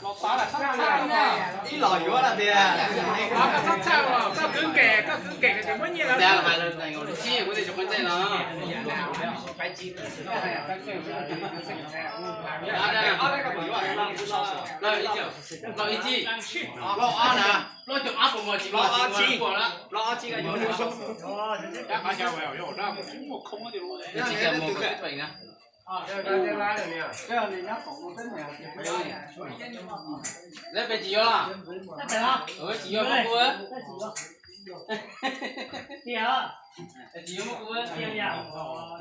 Ib los yuav no tiag. Koj txhob txhawj, koj kwv nkem, koj kwv nkem ces muab nyiaj lawv. Tab sis kuv tej tsis quav ntsej no. Plaub ib txij, plaub ob na, plaub caum ob puas muaj tsis muaj, plaub ob txij. Lawv pes tsis yuav los? Tsis yuav muab kuv. Tsis yuav muab kuv.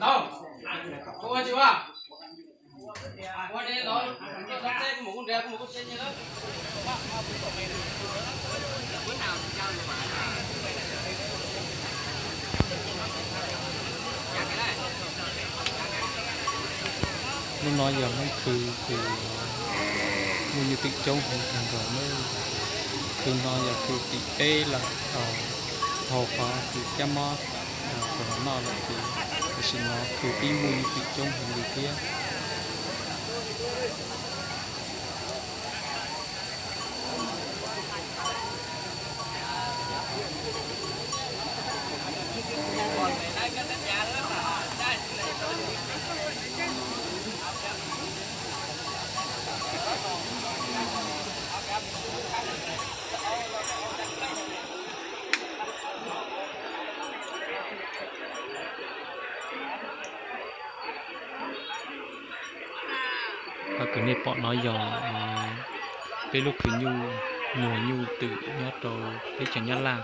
No, kuv ua tsis ua. Ua ne los, kuv mus kuv nrhiav, kuv mus kuv tsev nyiaj lawm. Hnub no yog hnub khw, khw muaj nyuj twm coob heev kawg nkaus na. Khw no yog khw tim peb lawm, dhau qhov khw cab mob rau los noj lawm ces tam sim no khw pib muaj nyuj twm coob heev li thiab. Qhov kws nej pom no yog peb lub khw nyuj, muag nyuj twm nyob rau teb chaws Nyab Laj.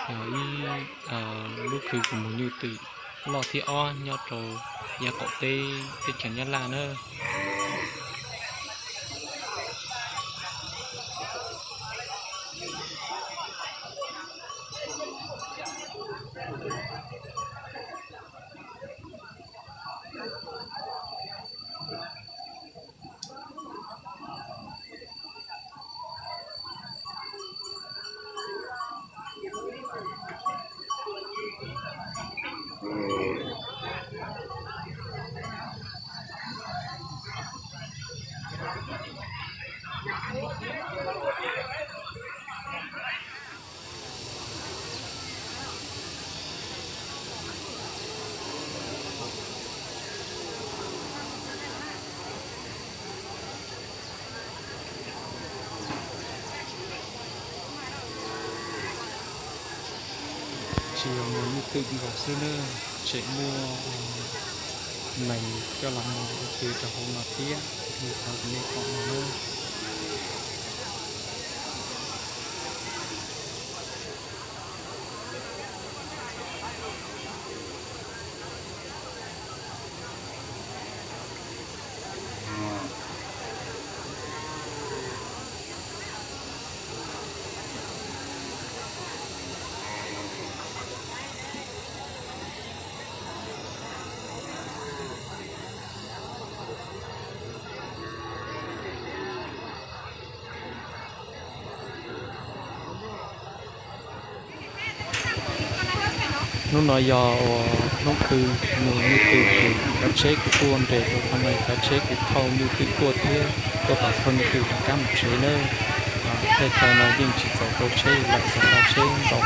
Yog ib lub khw kws muag nyuj twm loj thiab ob nyob rau yav qaum teb teb chaws Nyab Laj na. Tsis yog muag nyuj twm nkaus xwb na, tseem muaj nees coj los muag ua ke rau hauv no thiab, li qhov nej pom no na. Hnub no yog uas hnub khw muag nyuj twm ces cov tsheb kuj tuaj nres rau qhov no, cov tsheb kuj thauj nyuj twm tuaj thiab tuaj tom thauj nyuj twm rov qab mus tsev na. Thawj chaw no yeej tsis txaus tau tsheb lawm, txaus tau tsheb ntau